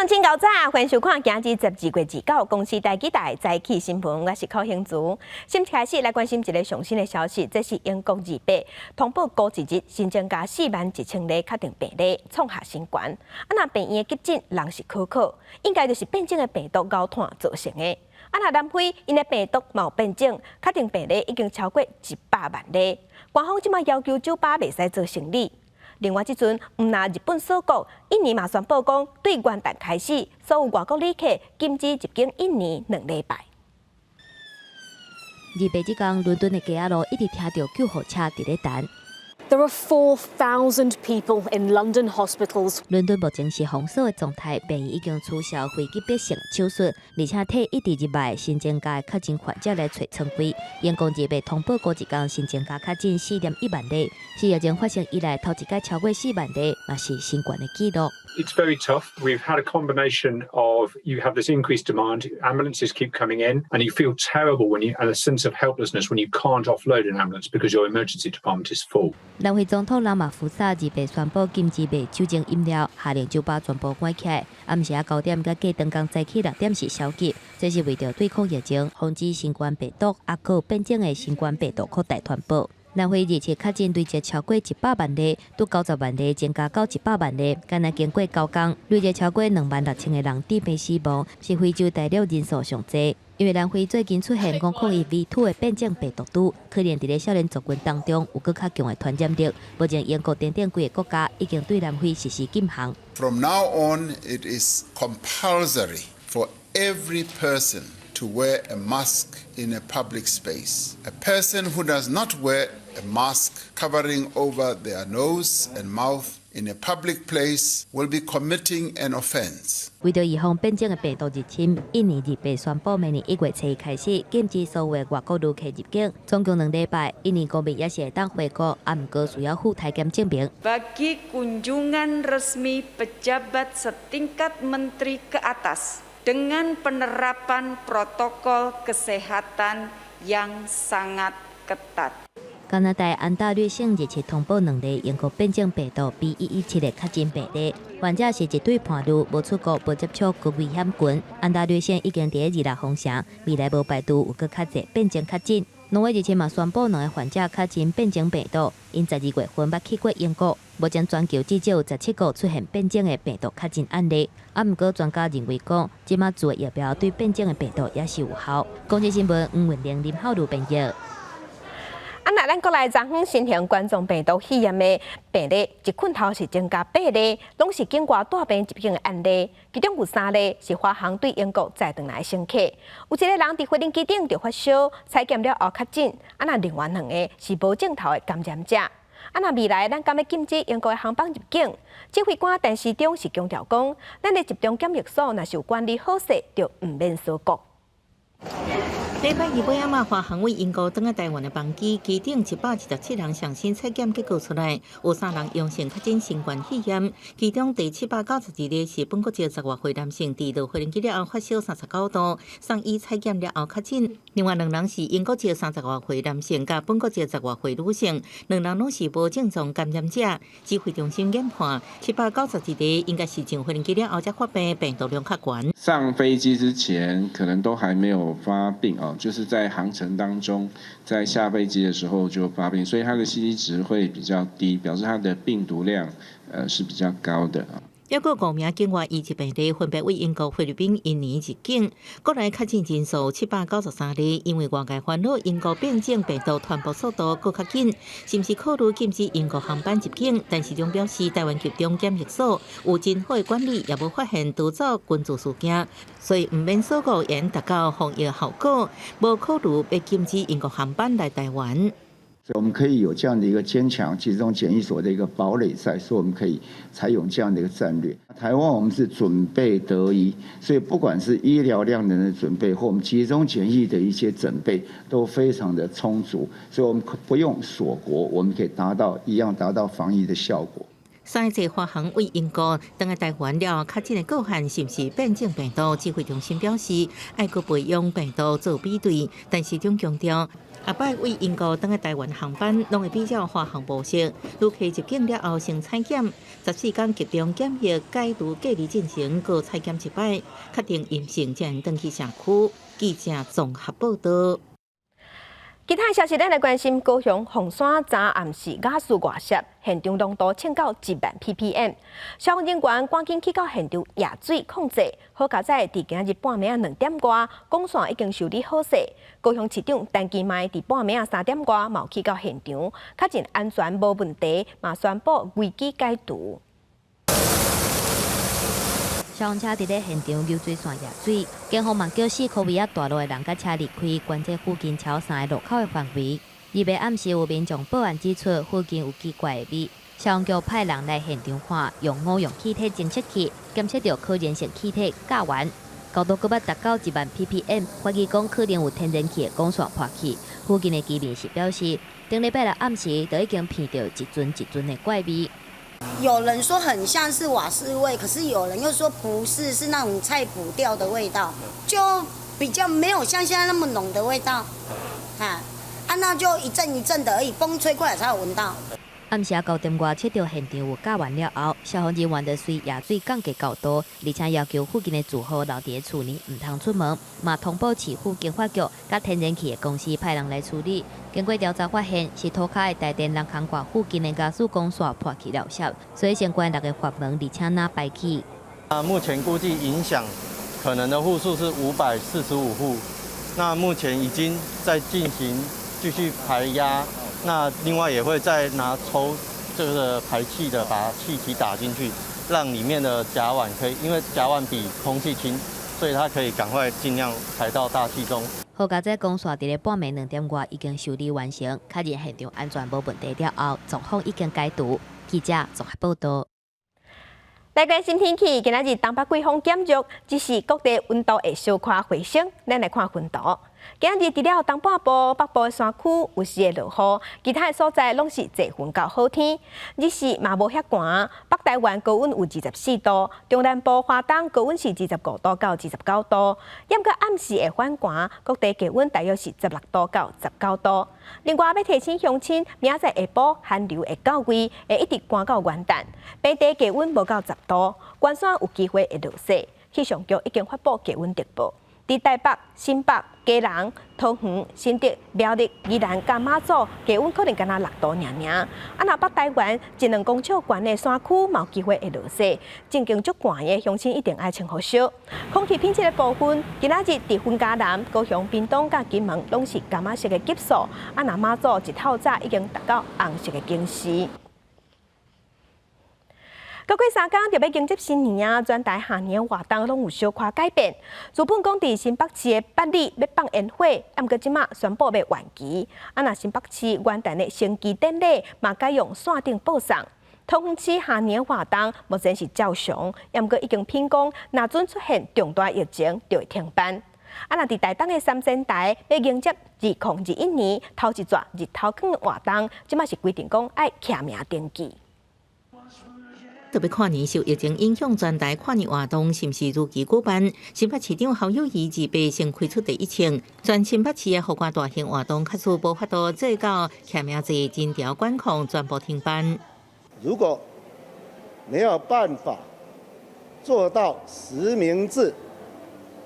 眾請𠢕早，歡迎收看今日12月29公視台語台早起新聞，我是寇興竹。先開始來關心一个上新的消息，這是英國二八通報過一日新增加4萬1千例確診病例，創下新懸。啊，若病院的急診人是可可，應該就是變種的病毒𠢕炭造成的。啊，若南非𪜶的病毒嘛有變種，確診病例已經超過100萬例。官方這馬要求酒吧袂使做生理。另外，這陣毋但日本鎖國，印尼嘛宣布講，對元旦開始，所有外國旅客禁止入境印尼2禮拜。二八這工，倫敦的街仔路一直聽著救護車佇咧彈。 There are 4,000 people in London hospitals. 倫敦目前是封鎖的狀態，病院已經取消飛機變性手術，而且替一直入來新增加的確診患者來揣床位。英國二八通報過一工新增加確診4.1萬例，是疫情發生以來頭一擺超過4萬例，嘛是新懸的紀錄。 It's very tough. We've had a combination of you have this increased demand, ambulances keep coming in, and you feel terrible when you and a sense of helplessness when you can't offload an ambulance because your emergency department is full. 南非總統拉馬福薩二八宣布禁止賣酒精飲料，下令酒吧全部關起來。暗時仔9點佮隔當工早起6點是宵禁，這是為著對抗疫情，防止新冠病毒抑閣變種的新冠病毒擴大傳播。南非二七確診累計超過100萬例，拄90萬例增加到100萬例。干焦經過9工，累計超過2萬6千个人致病死亡，是非洲大陸人數上濟。因為南非最近出現501 V2 的變種病毒株，可能佇咧少年族群當中有閣較強的傳染力。目前英國等等幾个國家已經對南非實施禁航。 From now on, it is compulsory for every person to wear a mask in a public space. A person who does not wear a mask covering over their nose and mouth in a public place will be committing an offense. 為著預防變種的病毒入侵，印尼二八宣布明年1月初開始禁止所有外國旅客入境。總共2禮拜，印尼公民猶是會當回國，啊，毋過需要附採檢證明。 Bagi kunjungan resmi pejabat setingkat menteri ke atas dengan penerapan protokol kesehatan yang sangat ketat. 加拿大安大略省日前通報兩例英國變種病毒 B.1.1.7的確診病例，患者是一對伴侶，無出國、無接觸高危險群。安大略省已經佇咧26封城，未來無排除有閣較濟變種確診。挪威日前嘛宣布兩个患者確診變種病毒，𪜶12月份捌去過英國。目前全球至少有17國出現變種的病毒確診案例。啊，毋過專家認為講，這馬做的疫苗對變種的病毒猶是有效。公視新聞黃文玲、林浩如編譯。啊，若咱國內昨昏新型冠狀病毒肺炎的病例，一困頭是增加八例，攏是境外帶病入境的案例。其中有三例是華航對英國載轉來的乘客，有一个人佇飛行機頂就發燒，採檢了後確診。啊，若另外兩个是無症頭的感染者。啊，若未來咱敢欲禁止英國的航班入境？指揮官陳時中是強調講，咱的集中檢疫所若是有管理好勢，就毋免鎖國。禮拜二尾仔嘛，華航對英國轉來台灣的班機，機頂127人上新採檢結果出來，有三人陽性確診新冠肺炎，其中第792例是本國籍10外歲男性，佇落飛機了後發燒39度，送醫採檢了後確診。另外兩人是英國籍30外歲男性，佮本國籍十外歲女性，兩人攏是無症狀感染者。指揮中心研判，七百九十二例應該是上飛機了後才發病，病毒量較懸。上飛機之前可能都還沒有發病哦。就是在航程當中，在下飛機的時候就發病，所以它的 CT 值會比較低，表示它的病毒量是比較高的。抑閣五名境外移入病例，分別對英國、菲律賓、印尼入境。國內確診人數793例，因為外界煩惱英國變種病毒傳播速度閣較緊，是毋是考慮禁止英國航班入境？陳時中表示，台灣集中檢疫所有真好的管理，也無發現逃走群聚事件，所以毋免鎖國，會達到防疫效果，無考慮欲禁止英國航班來台灣。所以我們可以有這樣的一個堅強集中檢疫所的一個堡壘在，所以我們可以採用這樣的一個戰略。台灣我們是準備得宜，所以不管是醫療量能的準備或我們集中檢疫的一些準備都非常的充足，所以我們不用鎖國，我們可以達到一樣達到防疫的效果。三濟華航為英國轉來台灣了後，確診的個案是毋是變種病毒？指揮中心表示，愛閣培養病毒做比對，但是中強調，後擺為英國轉來台灣航班，攏會比照華航模式，旅客入境了後先採檢，14天集中檢疫解除隔離進前，閣採檢一擺，確定陰性才會轉去社區。記者綜合報道。其他消息，咱來關心高雄鳳山昨暗時瓦斯外泄，現場濃度衝到1萬 ppm。消防人員趕緊去到現場壓水控制，好佳哉佇今日半暝仔2點外，管線已經修理好勢。高雄市長陳其邁佇半暝仔3點外嘛去到現場，確認安全無問題，嘛宣布危機解除。消防車佇咧現場流水線壓水，警方嘛叫四箍圍仔大路的人佮車離開，關這附近超三个路口的範圍。2號暗時有民眾報案指出附近有奇怪的味，消防局派人來現場看，用五用氣體偵測器檢測著可燃性氣體甲烷，高度閣捌達到1萬 ppm，懷疑講可能有天然氣的管線破去。附近的居民是表示，頂禮拜六暗時就已經聞著一陣一陣的怪味。有人說很像是瓦斯味，可是有人又說不是，是那種菜脯調的味道，就比較沒有像現在那麼濃的味道，啊，那就一陣一陣的而已，風吹過來才有聞到。暗時9點外測著現場有甲烷了後，消防人員就隨壓水降低高度，而且要求附近的住戶留佇厝內，毋通出門，嘛通報市府經發局佮天然氣的公司派人來處理。經過調查發現，是塗跤的台電人空掛附近的瓦斯管線破去漏泄，所以先關6个閥門，而且若排氣。啊，目前估計影響可能的戶數是545戶，那目前已經在進行繼續排壓。那另外也會再拿抽這個排氣的，把氣體打進去，讓裡面的甲烷可以，因為甲烷比空氣輕，所以它可以趕快盡量排到大氣中。好佳哉管線佇咧半暝2點外已經修理完成，確認現場安全無問題了後，狀況已經解除。記者綜合報道。來關心天氣，今仔日東北季風減弱，只是各地溫度會小可回升。咱來看雲圖。今日除了東半部、北部的山區有時會落雨，其他的所在攏是濟雲到好天。日時嘛無遐寒，北台灣高溫有24度，中南部、花東高溫是25度到29度。毋過暗時會反寒，各地低溫大約是16度到19度。另外，欲提醒鄉親，明仔載下晡寒流會到位，會一直寒到元旦。平地低溫無到10度，關山有機會會落雪。氣象局已經發布低溫特報。佇台北、新北、基隆、桃園、新竹、苗栗、宜蘭佮馬祖，低溫可能干焦6度爾爾。啊，若北台灣一兩公尺懸的山區，嘛有機會會落雪。環境足寒的鄉親一定愛穿予少。空氣品質的部分，今仔日佇雲嘉南、高雄、屏東佮金門攏是柑仔色的級數。啊，若馬祖一透早已經達到紅色的警示。閣過3工就欲迎接新年啊！全台跨年活動攏有小可改變。原本講佇新北市的八里欲放煙火，毋過這馬宣布欲延期。啊，若新北市元旦的升旗典禮嘛改用線頂播送。桃園市跨年活動目前是照常，毋過已經評估，若準出現重大疫情，就會停辦。啊，若佇台東的三仙台欲迎接2021年頭一逝日頭光活動，這馬是規定講愛簽名登記。特別跨年受疫情影響，全台跨年活動是毋是如期舉辦？新北市長侯友宜2八先開出第一槍，全新北市的戶外大型活動，假使無法度做到簽名制、人潮管控，全部停辦。如果沒有辦法做到實名制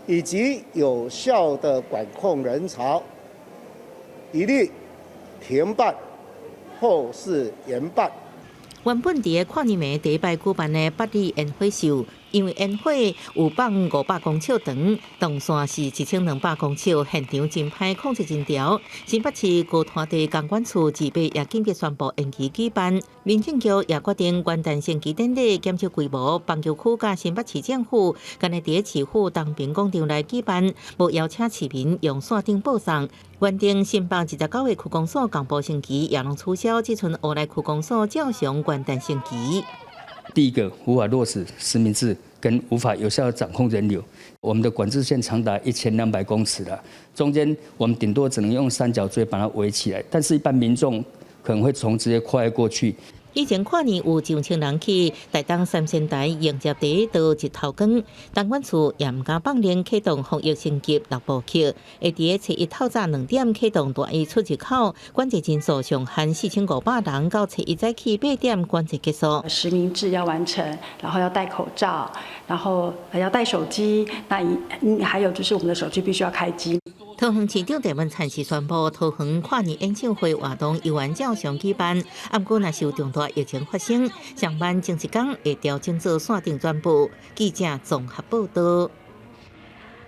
以及有效的管控人潮，一律停辦或是延辦。原本佇個跨年暝第一擺舉辦的八里煙火秀，因為煙火有放500公尺長，動線是1200公尺，現場真歹控制人潮。新北市高灘地公管處2八也緊急宣布延期舉辦，民政局也決定元旦升旗典禮減少規模，板橋區佮新北市政府干焦佇市府東平廣場來舉辦，無邀請市民用線頂播送。原定新北29個區公所同步升旗也攏取消，這賰烏來區公所照常元旦升旗。第一個無法落實實名制，跟無法有效掌控人流。我們的管制線長達1200公尺了，中間我們頂多只能用三角錐把它圍起來，但是一般民眾可能會從直接跨越過去。以前跨年有上千人去台東三仙台迎接第一道日頭光，東莞市也毋敢放任啟動防疫升級六步曲，會佇咧初一透早2點啟動大一出入口管制人數上限4500人，到初一早起8點管制結束。實名制要完成，然後要戴口罩，然後還要帶手機，那還有就是我們的手機必須要開機。桃園市長鄭文燦是宣布，桃園跨年演唱會活動猶原照常舉辦，毋過若是有重大疫情發生，上班前一工會調整做線頂轉播。記者綜合報道。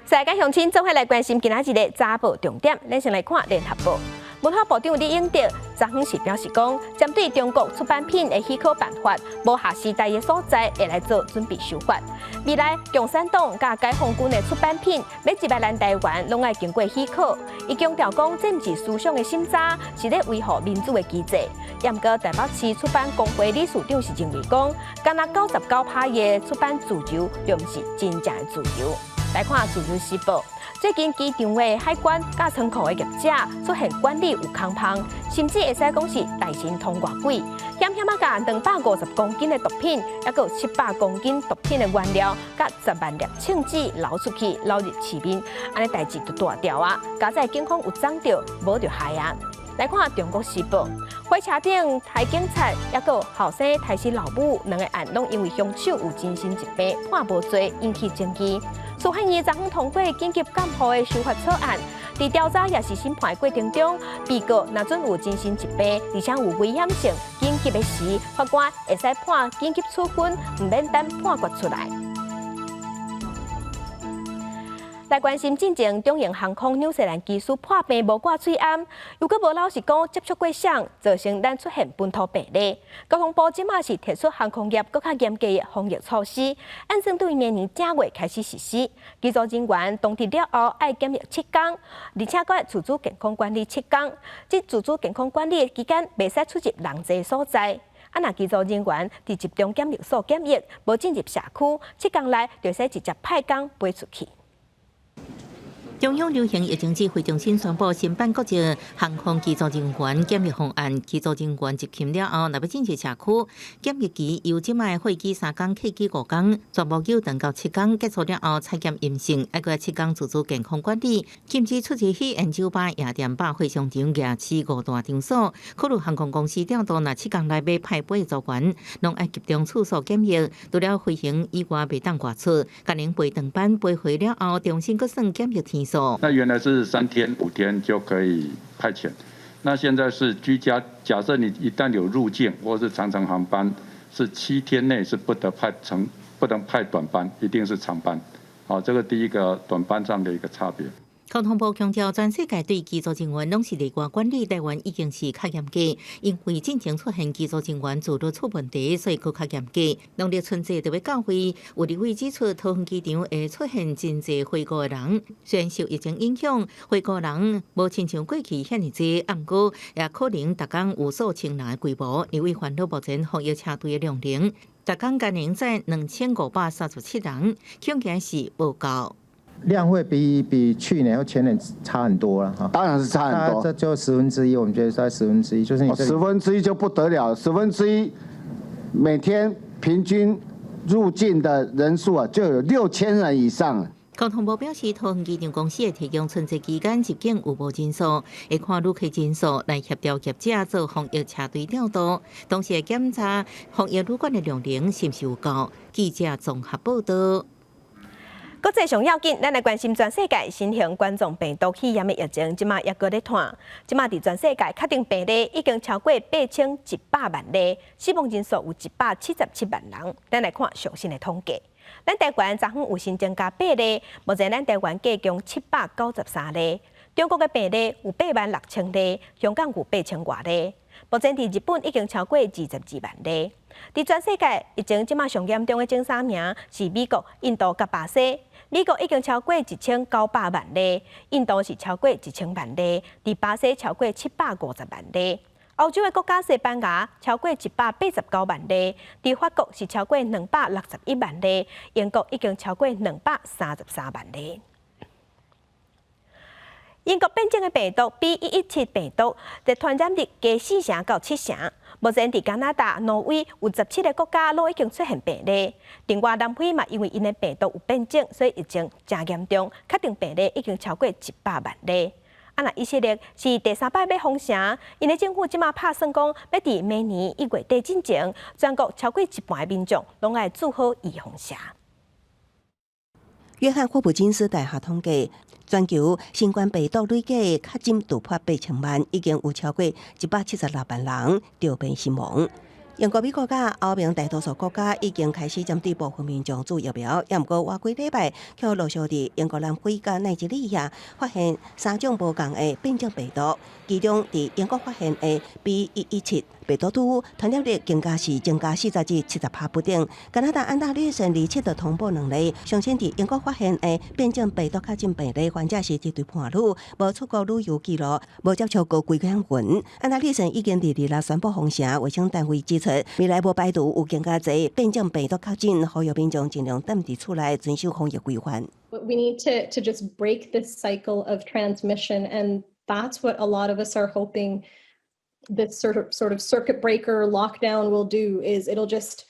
世界鄉親做伙來關心今仔日的早報重點，咱先來看聯合報。文化部長李永得昨昏是表示講，針對中國出版品的許可辦法，無合時代的所在，會來做準備修法。未來共產黨佮解放軍的出版品，欲入來咱台灣，攏愛經過許可。伊強調講，這毋是思想的審查，是咧維護民主的機制。毋過台北市出版公會理事長是認為講，干焦99趴的出版自由，就毋是真正的自由。來看《自由時報》。最近機場的海關佮倉庫的業者出現管理有空縫，甚至會使講是大神通外鬼，險險仔共250公斤的毒品，抑閣有700公斤毒品的原料，佮10萬粒秤紙流出去，流入市面，按呢代誌就大條啊！佳哉警方有掌著，無就害啊！來看《中國時報》，火車頂刣警察，抑閣後生刣死老母，兩個案攏因為兇手有精神疾病判無罪，引起爭議。司法院昨昏通過緊急監護的修法草案，佇調查抑是審判的過程中，被告若準有精神疾病，而且有危險性，緊急的時，法官會使判緊急處分，毋免等判決出來。來關心進前長榮航空紐西蘭機師破病無掛喙罨，又閣無老實講接觸過誰，造成咱出現本土病例。交通部這馬是提出航空業閣較嚴格的防疫措施，按算對明年正月開始實施。機組人員當地了後愛檢疫7天，而且閣愛自主健康管理七天。這自主健康管理的期間，袂使出入人濟所在。啊，若機組人員佇集中檢疫所檢疫，無進入社區，7天內就使直接派工飛出去。中央流行疫情指揮中心宣布，新版國際航空機組人員檢疫方案，機組人員入境了後，若欲進入社區檢疫期，由這擺貨機3工、客機5工，全部延長到7工。結束了後，採檢陰性，猶閣7工自主健康管理，禁止出入喜宴酒吧、夜店、百貨商場、夜市五大場所。考慮航空公司調度，若7工內欲派飛的組員，攏愛集中處所檢疫。除了飛行以外，袂當外出，改成飛長班飛回了後，重新閣算檢疫天數。那原來是3天5天就可以派遣，那現在是居家。假設你一旦有入境或是長程航班，是7天內是不得派成，不能派短班，一定是長班。好，這個第一個短班上的一個差別。交通部強調，全世界對機組人員攏是例外管理，台灣已經是較嚴格。因為進前出現機組人員自律出問題，所以閣較嚴格。農曆春節就欲到位，有立委指出，桃園機場會出現真濟回國的人。雖然受疫情影響，回國人無親像過去遐爾濟，毋過也可能逐工有數千人的規模。立委煩惱目前防疫車隊的量能，逐工干能載2537人，恐驚是無夠。量會比去年或前年差很多了哈，當然是差很多，這就十分之一，我們覺得在十分之一，就是你十分之一就不得了，十分之一，每天平均入境的人數啊，就有6000人以上。交通部表示，桃園機場公司會提供春節期間入境有無人數，會看旅客人數來協調業者做防疫車隊調度，同時會檢查防疫旅館的量能是毋是有夠。記者綜合報道。國際上要緊，咱來關心全世界新型冠狀病毒肺炎的疫情，這馬猶閣咧湠。這馬佇全世界確診病例已經超過8100萬例，死亡人數有177萬人。咱來看上新的統計，咱台灣昨昏有新增加八例，目前咱台灣計共793例。中國的病例有8萬6千例，香港有8千外例。目前佇日本已經超過22萬例。佇全世界疫情這馬上嚴重的前三名是美國、印度佮巴西。美國已經超過1900萬例，印度是超過1000萬例，佇巴西超過750萬例。歐洲的國家西班牙超過189萬例，佇法國是超過261萬例，英國已經超過233萬例。英國變種的病毒 B117病毒，的傳染力加4成到7成。目前佇加拿大、挪威有17個國家攏已經出現病例。另外，南非嘛，因為𪜶的病毒有變種，所以疫情誠嚴重，確定病例已經超過100萬例。啊，若以色列是第三擺欲封城，𪜶的政府這馬拍算講，欲佇明年1月底進前，全國超過一半的民眾攏愛注好預防射。約翰霍普金斯大學統計，全球新冠病毒累計確診突破8000萬，已經有超過176萬人著病身亡。英國、美國佮歐盟大多數國家已經開始針對部分民眾注疫苗，也毋過倚幾禮拜，卻陸續佇英國南非佮奈及利亞發現三種無仝的變種病毒，其中佇英國發現的 B117病毒株傳染力更加是增加40至70趴不等。加拿大安大略省27就通報兩例，上新佇英國發現的變種病毒確診病例患者是一對伴侶，無出國旅遊記錄，無接觸過危險群。安大略省已經佇26宣布封城，衛生單位指出，未來無排除有更加濟變種病毒確診，呼籲民眾盡量踮佇厝內遵守防疫規範。 We need to just break this cycle of transmission, and that's what a lot of us are hoping this sort of circuit breaker lockdown will do, is it'll just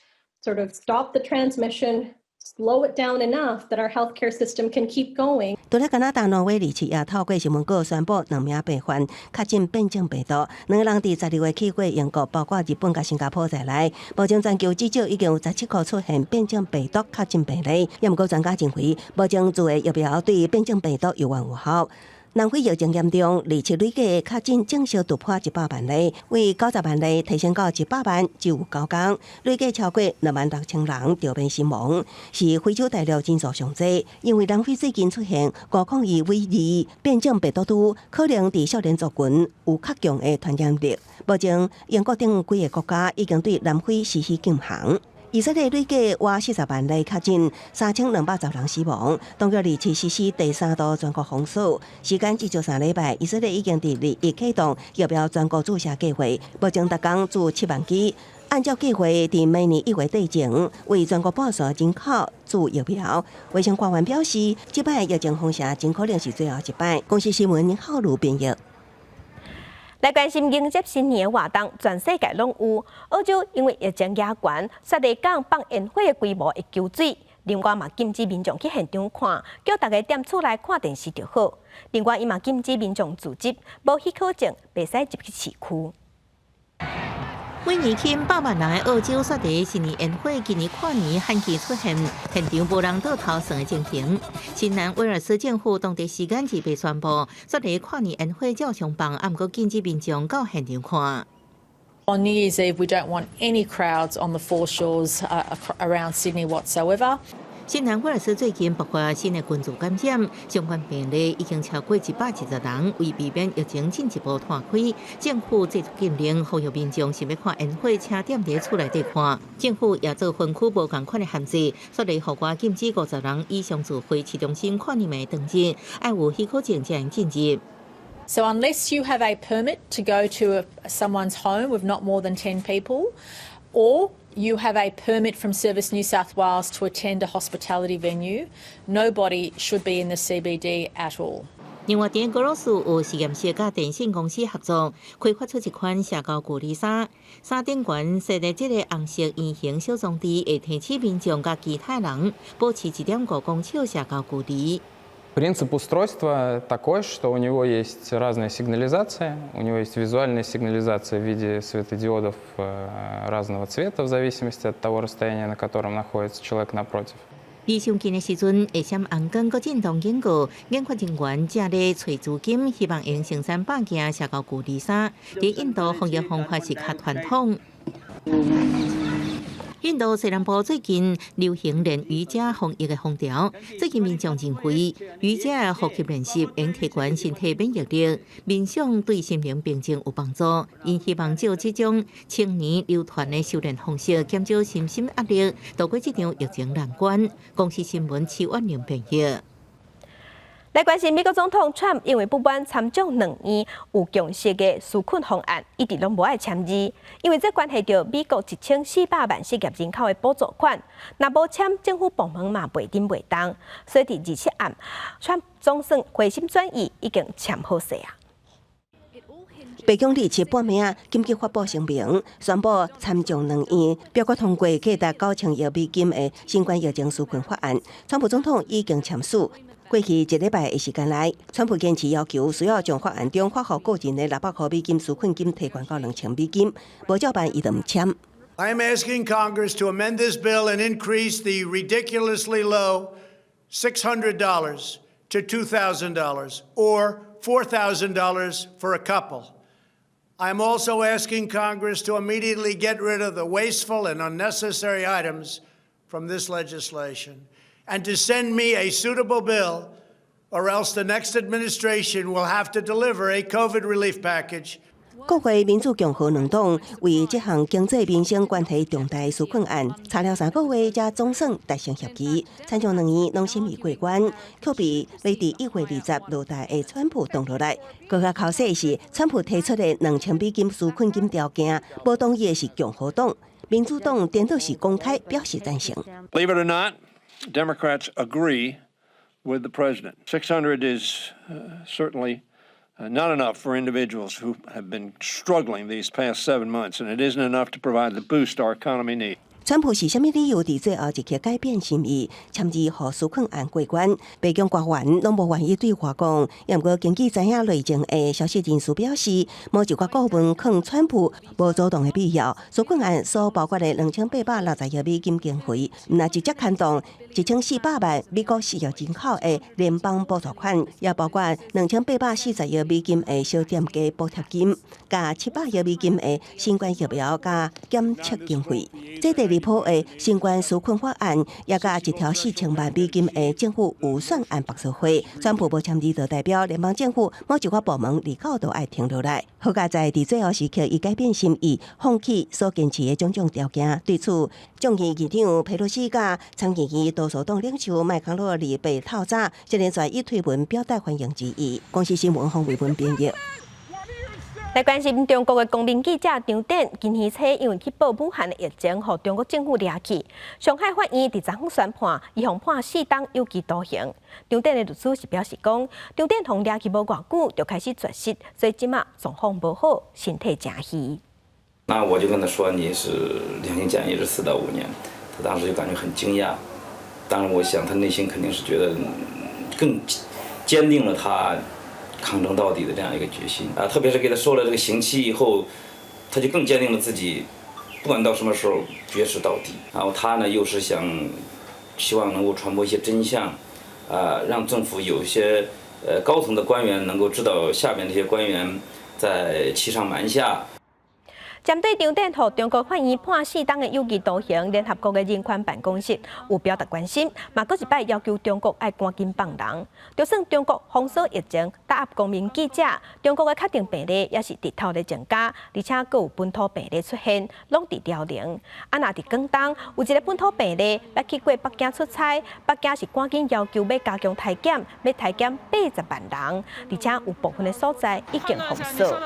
sort of stop the transmission, slow it down enough that our healthcare system can keep going. 除了加拿大、挪威27也透過新聞稿宣布兩名病患確診變種病毒，兩个人佇12月去過英國，包括日本佮新加坡在內。目前全球至少已經有17個出現變種病毒確診病例，也毋過專家認為，目前注的疫苗對變種病毒猶原有效。南非疫情嚴重，27累計確診正式突破100萬例，為90萬例提升到100萬，只有9工，累計超過26,000人著病身亡，是非洲大陸人數上濟。因為南非最近出現501V2變種病毒株，可能佇少年族群有較強的傳染力。目前英國等幾个國家已經對南非實施禁航。以色列累計倚40萬例確診，3210人死亡。當局27實施第三度全國封鎖，時間至少3禮拜。以色列已經佇21啟動疫苗全國注射計劃，目前逐工注7萬劑。按照計劃，佇明年1月底前，為全國半數人口注疫苗。衛生官員表示，這擺疫情封城真可能是最後一擺。公視新聞林浩如編譯。來關心迎接新年的活動，全世界攏有。澳洲因為疫情嚴懸，雪梨港放煙火的規模會縮水。另外嘛，禁止民眾去現場看，叫大家踮厝內看電視就好。另外，伊嘛禁止民眾聚集，無許可證袂使入去市區。每年吸引百萬人的澳洲雪梨新年煙火，今年跨年罕見出現現場無人倒頭算的情形。新南威爾斯政府當地時間28宣布，雪梨跨年煙火照常放，毋過禁止民眾到現場看。 On New Year's Eve, we don't want any crowds on the foreshores around Sydney whatsoever. 新南威爾斯最近爆發新的群組感染，相關病例已經超過120人。為避免疫情進一步拖開，政府祭出禁令，呼籲民眾想欲看煙火，請踮佇厝內底看。政府也做分區無仝款的限制，雪梨戶外禁止50人以上聚會，市中心跨年暝當日愛有許可證才能進入。 So unless you have a permit to go to someone's home with not more than 10 people, or you have a permit from Service New South Wales to attend a hospitality venue, nobody should be in the CBD at all. 另外，佇俄羅斯有實驗室佮電信公司合作，開發出一款社交距離衫，衫頂懸設的這个紅色圓形小裝置，會提醒民眾佮其他人保持1.5公尺社交距離。 Принцип устройства такой, что у него есть разная сигнализация, у него есть визуальная сигнализация в виде светодиодов разного цвета в зависимости от того расстояния, на котором находится человек напротив. 離傷近的時陣會閃紅光，閣震動警告。研發人員正咧揣資金，希望用生產100件社交距離衫。佇印度防疫方法是較傳統。印度西南部最近流行練瑜伽防疫的風潮，最近民眾認為瑜伽的呼吸練習能提懸身體免疫力，冥想對心靈平靜有幫助。𪜶希望藉這種千年流傳的修煉方式，減少身心壓力，渡過這場疫情難關。公視新聞徐婉玲編譯。來關心美國總統川普因為不滿參眾兩院有共識的紓困方案，一直攏無愛簽字，因為這關係著美國1400萬失業人口的補助款，若無簽，政府部門嘛袂頂袂動，所以佇27暗，川普總算回心轉意，已經簽好勢啊。白宮27半暝仔緊急發布聲明，宣布參眾兩院表決通過價值9000億美金的新冠疫情紓困法案，川普總統已經簽署。過去一禮拜的時間內，川普堅持要求需要將法案中發予個人的600箍美金紓困金提懸到2000美金，無照辦伊就毋簽。 I am asking Congress to amend this bill and increase the ridiculously low $600 to $2,000 or $4,000 for a couple. I am also asking Congress to immediately get rid of the wasteful and unnecessary items from this legislation and to send me a suitable bill, or else the next administration will have to deliver a COVID relief package. 國會民主共和兩黨為這項經濟民生關係重大紓困案，差了3個月才總算達成協議，參眾兩院攏審議過關，卻被欲佇1月20落台的川普擋落來。閣較剾洗的是，川普提出的2000美金紓困金條件，無同意的是共和黨，民主黨顛倒是公開表示贊成。 Believe it or not, Democrats agree with the president. 600 is certainly not enough for individuals who have been struggling these past 7 months, and it isn't enough to provide the boost our economy needs. 川普是啥物理由佇最後一刻改變心意，簽字予紓困案過關？白宮官員攏無願意對外講。毋過根據知影內情的消息人士表示，某一寡顧問勸川普無阻擋的必要。紓困案所包括的2860億美金經費，毋但直接牽動1400萬美國失業人口的聯邦補助款，也包括2840億美金的小店家補貼金，佮700億美金的新冠疫苗佮檢測經費。這第二波的新冠紓困法案，也佮1條4000萬美金的政府預算案白做伙，川普無簽字，就代表聯邦政府某一寡部門二九都愛停落來。好佳哉佇最後時刻，伊改變心意，放棄所堅持的種種條件。對此，眾議院長佩洛西佮參議院多數黨領袖麥康奈爾被透早，這連續以推文表達歡迎之意。公視新聞方偉文編譯。來關心中國的公民記者張典，今年初因為去報武漢的疫情，予中國政府掠去。上海法院佇昨昏宣判，伊予判4冬有期徒刑。張典的律師是表示講，張典予掠去無偌久就開始絕食，所以這馬狀況無好，身體誠虛。那我就跟他說，你是量刑建議是4到5年，他當時就感覺很驚訝。當然，我想他內心肯定是覺得更堅定了他抗爭到底的這樣一個決心啊！特別是給他說了這個刑期以後，他就更堅定了自己，不管到什麼時候絕食到底。然後他呢，又是想希望能夠傳播一些真相，啊，讓政府有一些高層的官員能夠知道下面這些官員在欺上瞞下。針對張典予中國法院判4冬的有期徒刑，聯合國的人權辦公室有表達關心，嘛閣一擺要求中國愛趕緊放人。就算中國封鎖疫情，打壓公民記者，中國的確診病例也是直頭咧增加，而且閣有本土病例出現，攏佇遼寧。啊，若佇廣東有一个本土病例，欲去過北京出差，北京是趕緊要求欲加強篩檢，欲篩檢80萬人，而且有部分的所在已經封鎖。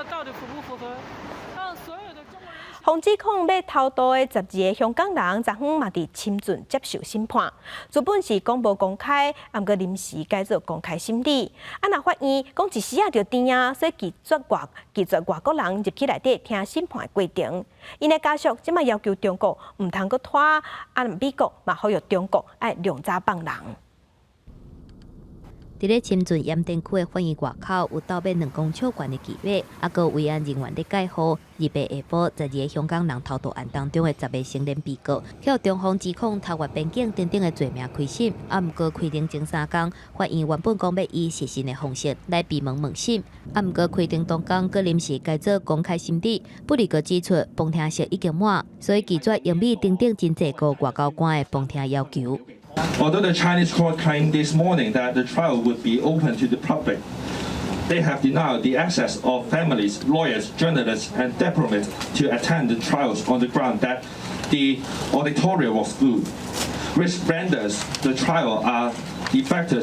予指控欲偷渡的12个香港人，昨昏嘛佇深圳接受審判。原本是講無公開，毋過臨時改做公開審理。啊，若法院講一時仔就甜啊，所以拒絕外國人入去內底聽審判的過程。𪜶的家屬這馬要求中國毋通閣拖，啊，美國嘛呼籲中國愛量早放人。佇咧深圳鹽田區的法院外口，有鬥欲2公尺懸的旗馬，猶閣有維安人員咧蓋護。28下晡，12个香港人偷渡案當中的10个成年被告，予中方指控偷越邊境等等的罪名開審。啊，毋過開庭前3工，法院原本講欲以視訊的方式來閉門問審，啊，毋過開庭當工閣臨時改做公開審理。不利閣指出，旁聽席已經滿，所以拒絕英美等等真濟國外交官的旁聽要求。 Although the Chinese court claimed this morning that the trial would be open to the public, they have denied the access of families, lawyers, journalists, and diplomats to attend the trials on the ground that the auditorium was full, which renders the trial a de facto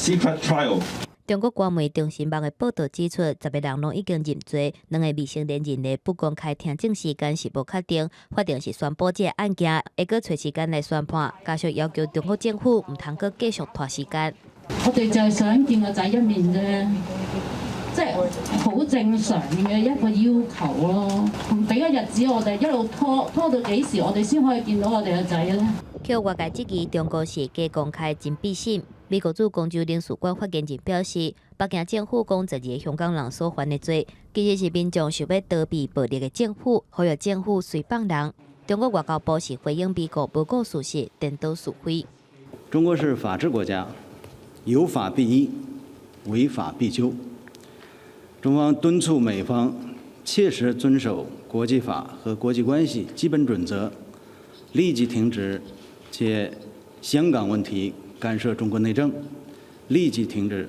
secret trial. 中國官媒中新網的報導指出，10個人攏已經認罪，兩个未成年人的不公開聽證時間是無確定，法庭是宣布這个案件會閣揣時間來宣判，家屬要求中國政府毋通閣繼續拖時間。我哋就係想見個仔一面啫，即係好正常嘅一個要求咯。唔俾個日子我哋一路拖拖到幾時，我哋先可以見到我哋個仔咧？予外界質疑中國是假公開真秘審。美國駐光州領事館發言人表示，北京政府講12個香港人所犯的罪，其實是民眾想欲逃避暴力的政府，呼籲政府隨放人。中國外交部是回應美國無顧事實、顛倒是非。中國是法治國家，有法必依，違法必究。中方敦促美方切實遵守國際法和國際關係基本準則，立即停止借香港問題干涉中國內政，立即停止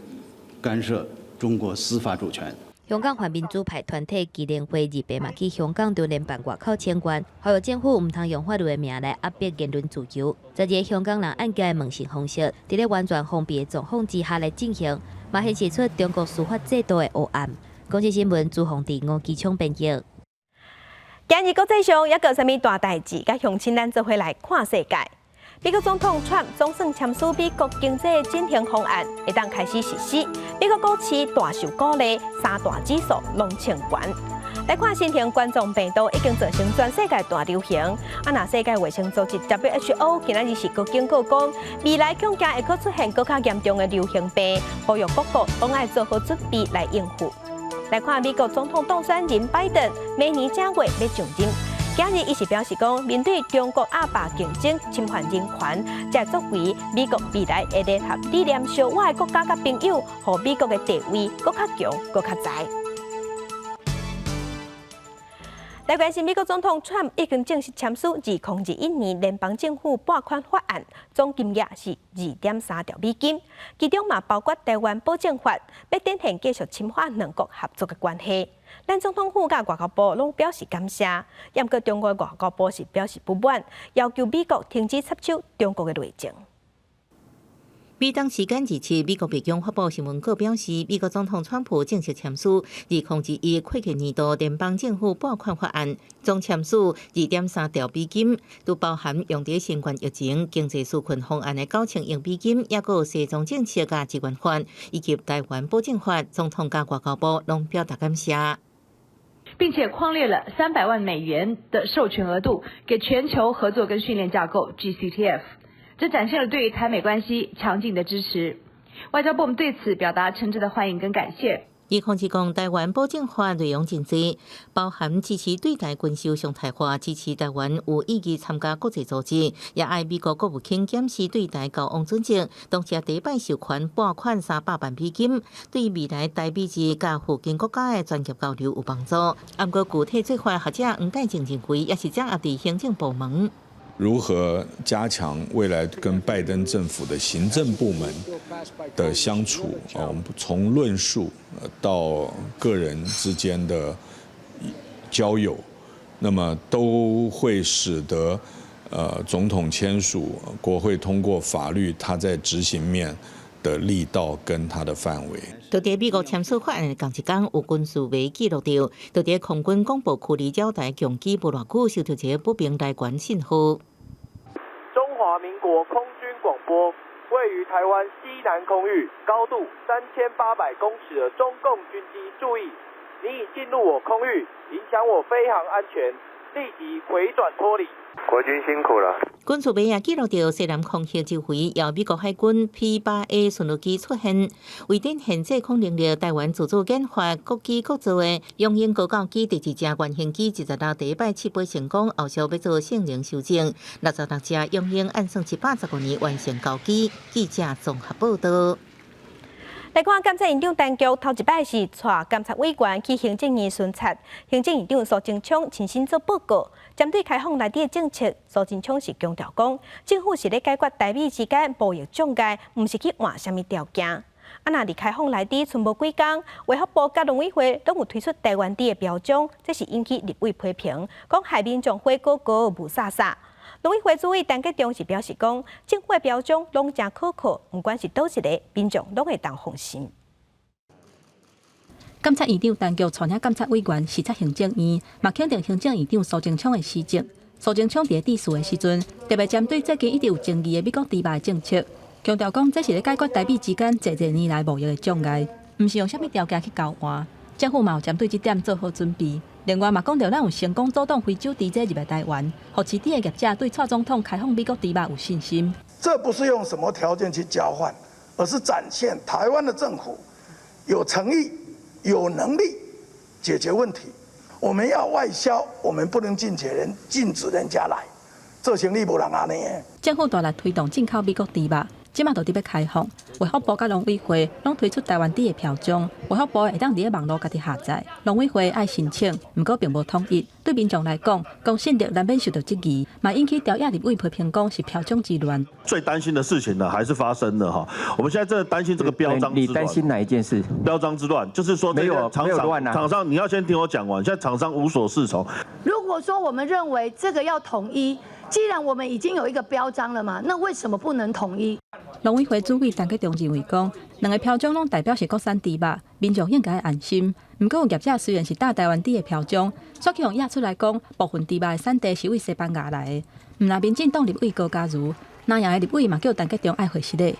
干涉中國司法主權。香港泛民主派團體支聯會28嘛去香港中聯辦外口請願，呼籲政府毋通用法律的名來壓迫言論自由。12個香港人案件的問訊方式，佇咧完全封閉的狀況之下來進行，嘛顯示出中國司法制度的黑暗。公視新聞朱鳳娣吳基聰編譯。今日國際上猶閣有啥物大代誌，佮鄉親咱做伙來看世界。美國總統川普總算簽署美國經濟振興方案，會當開始實施。美國股市大受鼓勵，三大指數攏衝懸。來看新型冠狀病毒已經造成全世界大流行。啊，若世界衛生組織 WHO 今仔日是閣警告講，未來恐驚會閣出現閣較嚴重的流行病，呼籲各國攏愛做好準備來應付。來看美國總統當選人拜登，明年正月欲上任。今日伊是表示講，面對中國壓霸競爭、侵犯人權，這作為美國未來會聯合理念相倚的國家佮朋友，予美國的地位閣較強、閣較在。來關心美國總統川普已經正式簽署2021年聯邦政府撥款法案，總金額是2.3兆美金，其中嘛包括台灣保證法，欲展現繼續深化兩國合作的關係。咱總統府佮外交部攏表示感謝，毋過中國外交部是表示不滿，要求美國停止插手中國的內政。美東時間27，美國白宮發布新聞稿表示，美國總統川普正式簽署2021會計年度聯邦政府撥款法案，總簽署2.3兆美金，都包含用佇新冠疫情經濟紓困方案的9000億美金，抑閣有西藏政策佮支援法，以及台灣保證法。總統佮外交部攏表達感謝，並且匡列了300萬美元的授權額度，給全球合作跟訓練架構 GCTF。這展現了對於台美關係強勁的支持。外交部我們對此表達誠摯的歡迎跟感謝。伊控制講，台灣保證法內容真濟，包含支持對台軍售常態化，支持台灣有意義參加國際組織，也愛美國國務卿檢視對台交往準則，同時第一擺授權撥款300萬美金，對未來台美之佮附近國家的專業交流有幫助。毋過具體做法，學者黃介正認為，也是掌握佇行政部門。如何加強未來跟拜登政府的行政部門的相處啊？我們從論述到個人之間的交友，那麼都會使得總統簽署、國會通過法律，它在執行面的力道跟它的範圍。佇佇美國簽署法案的仝一工，有軍事迷記錄著，佇佇空軍廣播區裡繞台共機無偌久，收著一个不明來源信號。中華民國空軍廣播，位於台灣西南空域，高度3800公尺的中共軍機，注意，你已進入我空域，影響我飛航安全，立即迴轉脫離。國軍辛苦了。軍事迷也記錄著西南空域周圍，由美國海軍 P-8A 巡邏機出現，為展現制空能力，台灣自主研發國機國造的雄鷹高教機第二隻原型機，26第一擺試飛成功，後續欲做性能修正。66隻雄鷹按算115年完成交機。記者綜合報道。來看監察院長陳菊頭一擺是帶監察委員去行政院巡察，行政院長蘇貞昌親身做報告，針對開放內地的政策，蘇貞昌是強調講，政府是咧解決台美之間貿易障礙，毋是去換啥物條件。啊，若佇開放內地賰無幾工，衛福部佮農委會攏有推出台灣豬的標章，這是引起立委批評，講害民眾火鍋鍋霧煞煞。農委會主委陳吉仲是表示講，政府的標章攏誠可靠，毋管是佗一个民眾攏會當放心。監察院長陳菊帶領監察委員視察行政院，嘛肯定行政院長蘇貞昌的施政。蘇貞昌佇咧致辭的時陣，特別針對最近一直有爭議的美國豬肉的政策，強調講這是咧解決台美之間濟濟年來貿易的障礙，毋是用啥物條件去交換。政府嘛有針對這點做好準備。另外嘛講著咱有成功阻擋非洲豬隻入來台灣，予市鎮的業者對蔡總統開放美國豬肉有信心。這不是用什麼條件去交換，而是展現台灣的政府有誠意、有能力解決問題。我們要外銷，我們不能禁止人家來，做生意無人按呢。政府大力推動進口美國豬肉，這馬就佇欲開放。衛福部佮農委會攏推出台灣豬的標章，衛福部會當佇咧網路家己下載。農委會愛申請，毋過並無統一。對民眾來講，公信力難免受到質疑，嘛引起朝野立委批評講是標章之亂。最擔心的事情呢，還是發生了哈。我們現在真的擔心這個標章之亂。你擔心哪一件事？標章之亂，就是說沒有廠商，廠商你要先聽我講完。現在廠商無所適從。如果說我們認為這個要統一，既然我們已經有一個標章了嘛，那為什麼不能統一？農委會主委陳吉仲認為講，兩个標章攏代表是國產豬肉，民眾應該安心。毋過有業者雖然是打台灣豬的標章，煞去予驗出來講，部分豬肉的產地是對西班牙來的。毋但民進黨立委高嘉瑜，藍營的立委嘛叫陳吉仲愛回實咧。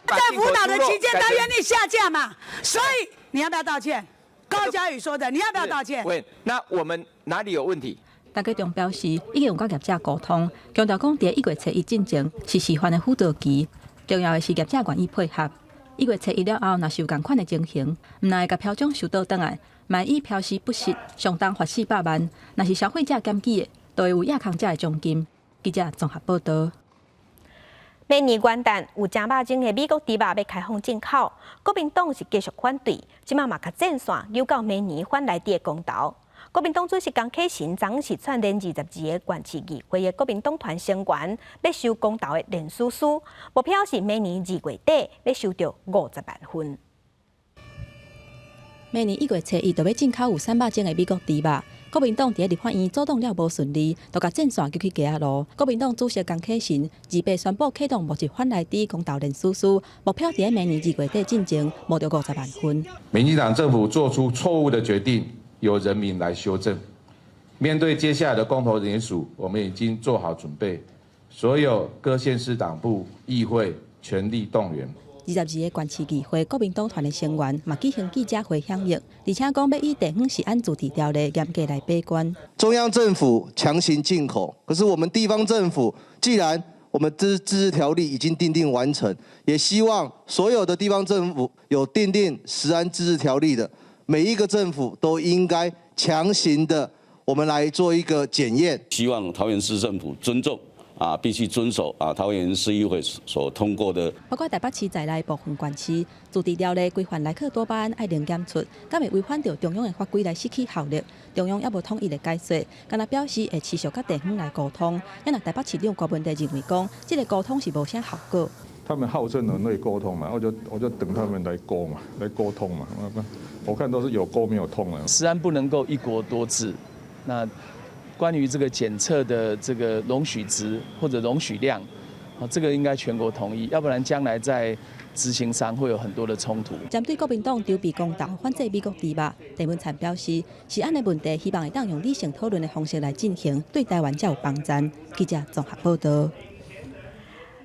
在輔導的期間，他願意下架嘛？所以你要不要道歉？高嘉瑜說的，你要不要道歉？喂，那我們哪裡有問題？陳吉仲表示，已經有佮業者溝通，強調講，佇1月初1進前是示範的輔導期，重要的是業者願意配合。1月初1了後，若是有仝款的情形，毋但會共標章收倒轉來，嘛以標示不實，上重罰400萬。若是消費者檢舉的，就會有壓空者的獎金。記者綜合報導。明年元旦有誠肉種的美國豬肉欲開放進口，國民黨是繼續反對，這馬嘛共戰線扭到明年反萊豬的公投。國民黨主席江啟臣昨昏是串聯22個縣市議會的國民黨團成員，欲收公投的連署書，目標是明年2月底欲收著50萬份。明年1月初1就欲進口有產肉種的美國豬肉。國民黨佇咧立法院阻擋了無順利，就共戰線揪去街仔路。國民黨主席江啟臣28宣布啟動募集反萊豬公投連署書，目標佇咧明年2月底進前募著50萬份。民進黨政府做出錯誤的決定，由人民來修正。面對接下來的公投聯署，我們已經做好準備，所有各縣市黨部、議會全力動員。22个縣市議會國民黨團的成員嘛舉行記者會響應，而且講欲以地方食安自治條例嚴格來把關。中央政府強行進口，可是我們地方政府既然我們自治條例已經訂定完成，也希望所有的地方政府有訂定食安自治條例的，每一個政府都應該強行的，我們來做一個檢驗。希望桃園市政府尊重。啊，必須遵守啊，桃園市議會所通過的。包括台北市在內部分縣市自治條例規範萊克多巴胺愛零檢出，敢會違反著中央的法規來失去效力？中央猶無統一的解說，干焦表示會持續佮地方來溝通。啊若台北市長柯文哲認為講，這个溝通是無啥效果。他們號稱很會溝通嘛，我就等他們來溝嘛，來溝通嘛。我看都是有溝沒有通啊。食安不能夠一國多制，那關於這個檢測的這個容許值或者容許量，啊，這個應該全國統一，要不然將來在執行上會有很多的衝突。針對國民黨籌備公投反制美國豬肉，鄭文燦表示，食安的問題，希望會當用理性討論的方式來進行，對台灣才有幫助。記者綜合報導。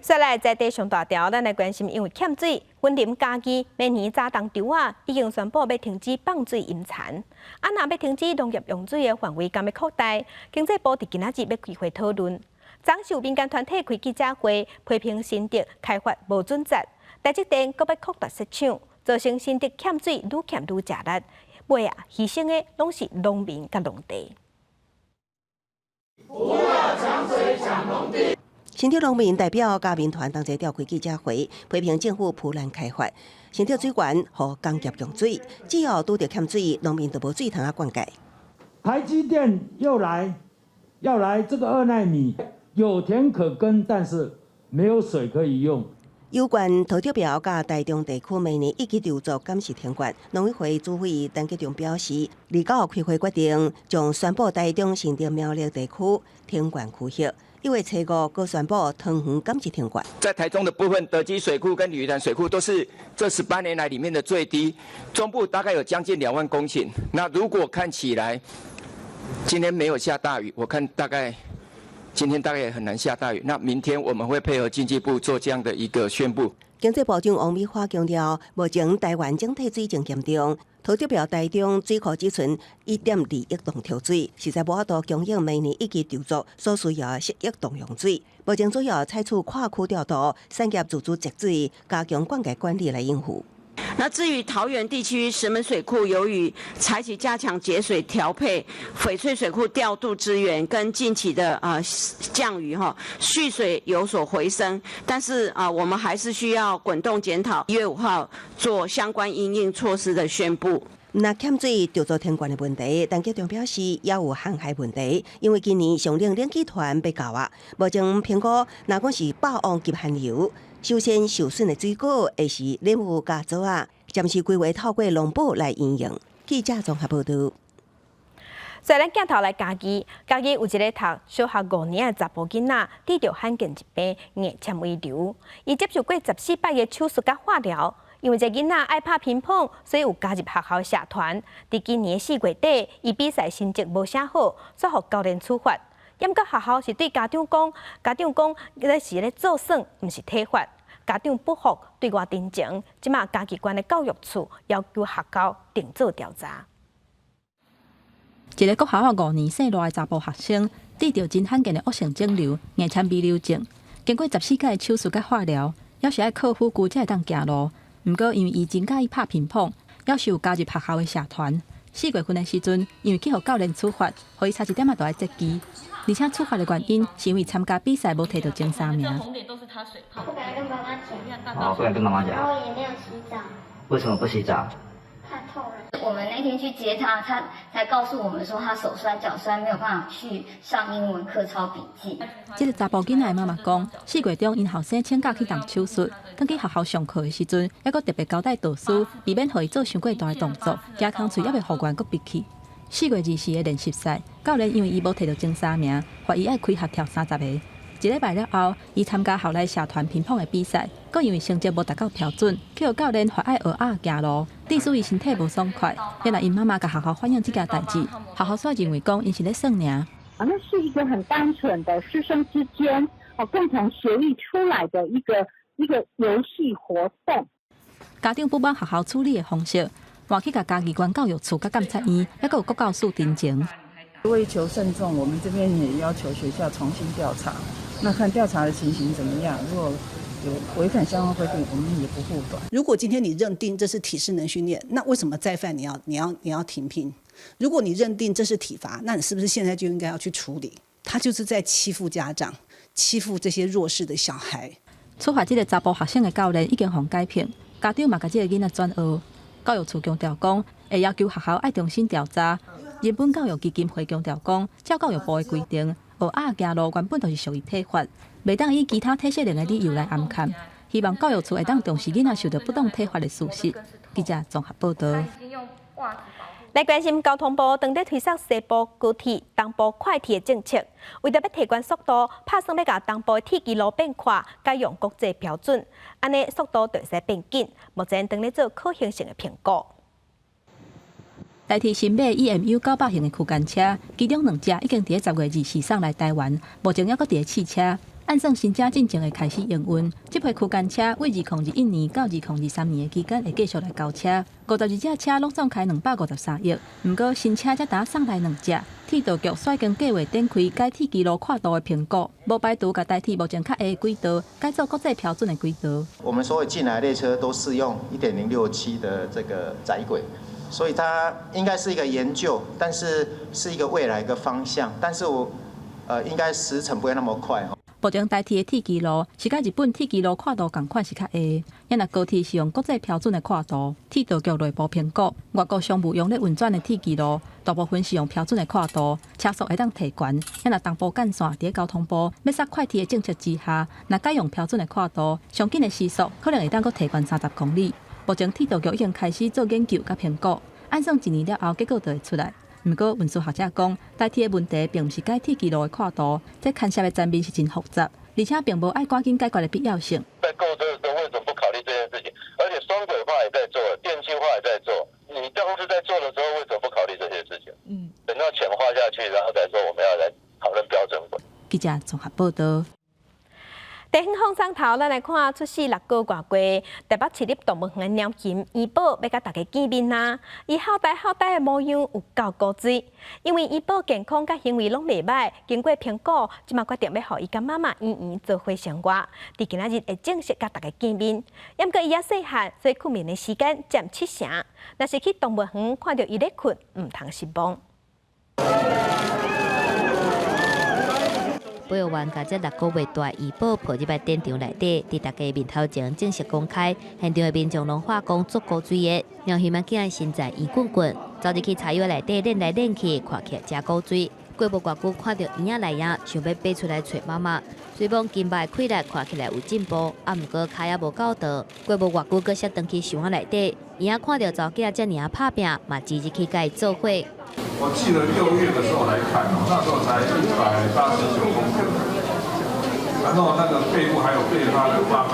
再來在地上大條，咱來關心，因為欠水，雲林嘉義明年早冬稻仔已經宣布欲停止放水淹田。啊，若欲停止農業用水的範圍，敢欲擴大？經濟部佇今仔日欲開會討論。昨昏有民間團體開記者會，批評新竹開發無準則，台積電閣欲擴大設廠，造成新竹欠水愈欠愈食力，尾仔犧牲的攏是農民佮農地。不要搶水搶農地。新竹農民代表佮民團同齊召開記者會，批評政府浮濫開發，新竹水源予工業用水，只要拄著欠水，農民就無水通仔灌溉。台積電又來，要來這個2納米，有田可耕，但是沒有水可以用。有關桃竹苗佮台中地區明年一起籌作臨時停灌，農委會主委陳吉仲表示，29號開會決定將宣布台中新竹苗栗地區停灌區域。1月初五，閣宣布桃園敢是停灌。在台中的部分，德基水庫跟鯉魚潭水庫都是這18年來裡面的最低。中部大概有將近2萬公頃。那如果看起來今天沒有下大雨，我看大概今天大概也很難下大雨。那明天我們會配合經濟部做這樣的一個宣布。經濟部長王美花強調，目前台灣整體水情嚴重，桃竹苗台中水庫只存1.2億噸調水，實在無法度供應明年一期籌作所需要的10億噸用水。目前主要採取跨區調度、產業自主節水、加強灌溉管理來應付。那至於桃園地區石門水庫，由於採取加強節水調配、翡翠水庫調度資源跟近期的降雨哈，蓄水有所回升，但是啊，我們還是需要滾動檢討，1月5號做相關因應措施的宣布。若欠水著做停灌的問題，陳吉仲表示也有旱害問題，因為今年上冷冷氣團欲到啊，目前評估若講是霸王級寒流，首先受損的水果會是蓮霧佮棗仔，暫時規劃透過農保來因應。記者綜合報導。所以咱鏡頭來嘉義，嘉義有一个讀小學5年的查埔囡仔，得著罕見疾病硬纖維瘤，伊接受過14擺的手術佮化療。因為這囡仔愛拍乒乓，所以有加入學校社團。佇今年4月底，伊比賽成績無啥好，煞予教練處罰。毋過學校是對家長講，家長講這是咧作耍，毋是體罰。家長不服，對外陳情。這馬嘉義縣的教育處要求學校定做調查。一个國小5年姓賴的查埔學生，得著真罕見的惡性腫瘤硬纖維瘤症，經過14擺手術佮化療，猶是愛靠輔具才會當行路。毋過因為伊真佮意拍乒乓，猶是有加入學校的社團。4月份的時陣，因為去予教練處罰，予伊差一點仔就愛折機。而且處罰的原因是因為參加比賽無提著前三名。不敢跟媽媽講。哦，不敢跟媽媽講。然後也沒有洗澡。為什麼不洗澡？太痛了。我們那天去接他，他才告訴我們說他手酸腳酸，沒有辦法去上英文課抄筆記。這个查埔囡仔的媽媽講，4月中𪜶後生請假去動手術，轉去學校上課的時陣，猶閣特別交代導師，避免予伊做傷過大的動作，驚空喙猶未復原，閣閉去。4月24的練習賽，教練因為伊無提著前三名，罰伊愛開合跳30個。一禮拜了後，伊參加校內社團乒乓的比賽，閣因為成績無達到標準，去予教練罰愛學鴨行路，致使伊身體無爽快。原來𪜶媽媽共學校反映這件代誌，學校煞認為講𪜶是咧耍爾。啊，那是一個很單純的師生之間哦共同協議出來的一個遊戲活動。家長不滿學校處理的方式，嘛去共嘉義縣教育處佮監察院，猶閣有國教署陳情。為求慎重，我們這邊也要求學校重新調查。那看調查的情形怎麼樣？如果有違反相關規定，我們也不護短。如果今天你認定這是體適能訓練，那為什麼再犯你要停聘？如果你認定這是體罰，那你是不是現在就應該要去處理？他就是在欺負家長，欺負這些弱勢的小孩。處罰這个查埔學生的教練已經予解聘，家長嘛共這个囡仔轉學。教育處強調講，會要求學校愛重新調查。日本教育基金會強調講，照教育部的規定，學鴨行路原本就是屬於體罰，袂當以其他體適能的理由來掩蓋。希望教育處會當重視囡仔受著不當體罰的事實。記者綜合報導。來關心交通部當咧推捒西部高鐵、東部快鐵的政策，為著欲提懸速度，拍算欲共東部的鐵支路變寬，改用國際標準，按呢速度就會使變緊。目前當咧做可行性的評估。台鐵新買 EMU 900型的區間車，其中兩隻已經佇咧10月24送來台灣，目前猶閣佇咧試車。按算新車進前會開始營運，這批區間車對2021年到2023年的期間會繼續來交車。52隻車攏總開253億，毋過新車才焦送來兩隻。鐵道局率先計劃展開改鐵支路闊度的評估，無排除共台鐵目前較矮的軌道改做國際標準的軌道。我們所有進來列車都適用1.067的這個窄軌。所以它應該是一個研究，但是是一個未來一個方向，但是我，應該時程不會那麼快。目前台鐵的鐵支路是佮日本鐵支路闊度仝款是較矮，若高鐵是用國際標準的闊度。鐵道局內部評估，外國商務用咧運轉的鐵支路，大部分是用標準的闊度，車速會當提懸。若東部幹線佇交通部欲捒快鐵的政策之下，若改用標準的闊度，上緊的時速可能會當閣提懸30公里。目前鐵道局已經開始做研究佮評估，按算一年了後結果就會出來。毋過運輸學者講，台鐵的問題並毋是解鐵支路的闊度，這牽涉的層面是真複雜，而且並無愛趕緊解決的必要性。在購車的時候，為什麼不考慮這件事情？而且雙軌化也在做，電氣化也在做。你當時在做的時候，為什麼不考慮這些事情？等到錢花下去，然後再說我們要來討論標準軌。記者綜合報道。地方放送頭，咱來看出世6個外過，台北市立動物園的貓熊怡寶欲佮大家見面啦。伊好呆好呆的模樣有夠古錐，因為怡寶健康佮行為攏袂䆀，經過評估，這馬決定欲予伊佮媽媽圓圓做伙生活。佇今仔日會正式佮大家見面。毋過伊猶細漢，所以睏眠的時間佔七成。若是去動物園看著伊咧睏，毋通失望。保育員共這6個月大怡寶抱入來展場內底，佇大家面頭前正式公開。現場的民眾攏喊講足古錐的，貓熊仔囝身材圓滾滾，走入去柴油內底練來練去，看起來誠古錐。過無偌久，看著嬰仔來啊，想欲爬出來揣媽媽。雖罔筋肉的氣力看起來有進步，啊，毋過跤猶無夠長。過無偌久，閣摔轉去箱仔內底，嬰仔看著查某囝遮爾仔拍拚，嘛擠入去共伊做伙。我記得6月的時候來看哦，那時候才189公克，然後那個背部還有被他的媽媽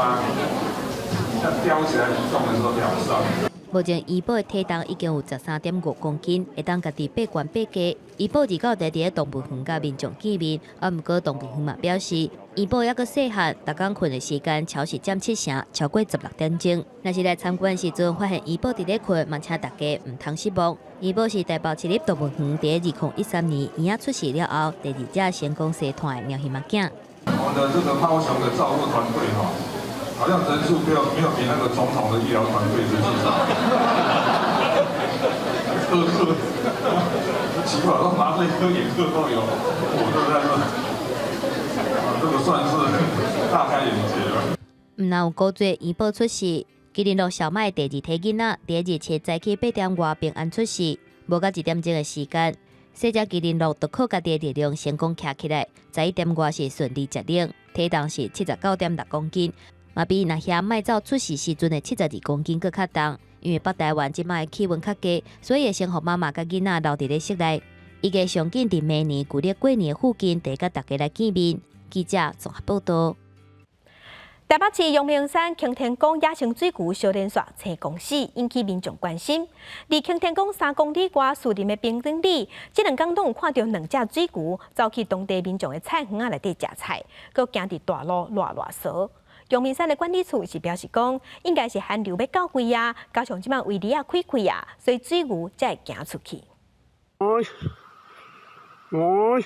叼起來移動的時候咬傷。目前怡寶的體重已經有13.5公斤，會當家己爬懸爬低。怡寶29日佇咧動物園佮民眾見面，啊，毋過動物園嘛表示，怡寶猶閣細漢，逐工睏的時間超時佔七成，超過16點鐘。若是來參觀時陣，發現怡寶佇咧睏，嘛請大家毋通失望。怡寶是台北市立動物園佇2013年嬰仔出世了後，第二隻成功生湠的貓熊仔囝。我們的這個貓熊的照顧團隊哈，好像人數沒有比那個總統的醫療團隊人數少。科科奇怪，都麻醉科、眼科都有，我都在說，啊，這個算是大開眼界了。毋但有古錐怡寶出世，麒麟鹿小麥第二胎囡仔，佇27早起8點外平安出世，無到1點鐘的時間，細隻麒麟鹿就靠家己的力量成功徛起來，11點外是順利結奶，體重是79.6公斤，嘛比若遐麥走出世時陣的72公斤閣較重。因為北台灣這擺的氣溫較低，所以會先予媽媽佮囡仔留佇咧室內。預計上緊佇明年舊曆過年附近，會佮大家來見面。記者綜合報道。台北市陽明山擎天崗野生水牛相連紲青公死，引起民眾關心。離擎天崗3公里外樹林的平頂里，這兩工攏有看著兩隻水牛走去當地民眾的菜園仔內底食菜，閣行佇大路賴賴趖。陽明山的管理處是表示講，應該是寒流欲到位啊，加上這擺圍籬仔開開啊，所以水牛才會行出去。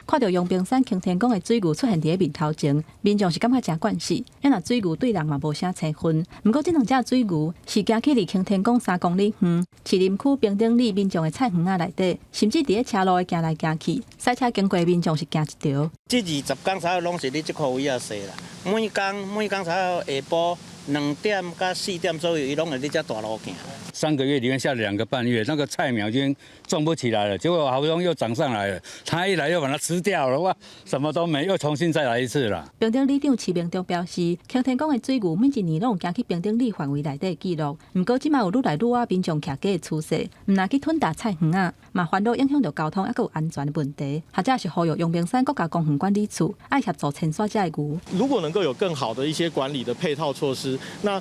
看著陽明山擎天崗的水牛出現佇咧面頭前，民眾是感覺誠慣勢。因若水牛對人嘛無啥親近，毋過這兩隻水牛是行去離擎天崗3公里遠，士林區平頂里民眾的菜園仔內底，甚至佇咧車路會行來行去，駛車經過的民眾是驚一趒。這20工左右攏是佇這塊位仔踅啦，每工每工左右下晡2點到4點左右，伊攏會佇這大路行。上個月裡面下了2個半月，那個菜苗已經種不起來了，結果好不容易又長上來了，它一來又把它吃掉了，哇，什麼都沒，又重新再來一次了。平頂里長徐明忠表示，擎天崗的水牛每一年攏有行去平頂里範圍內底記錄，毋過這擺有愈來愈倚民眾徛家的趨勢，毋但去吞噬菜園仔，嘛煩惱影響著交通，猶閣有安全的問題。或者是呼籲陽明山國家公園管理處愛協助清徙這个牛。如果能夠有更好的一些管理的配套措施，那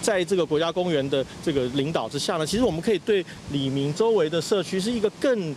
在這個國家公園的這個領導之下呢，其實我們可以對里民周圍的社區是一個更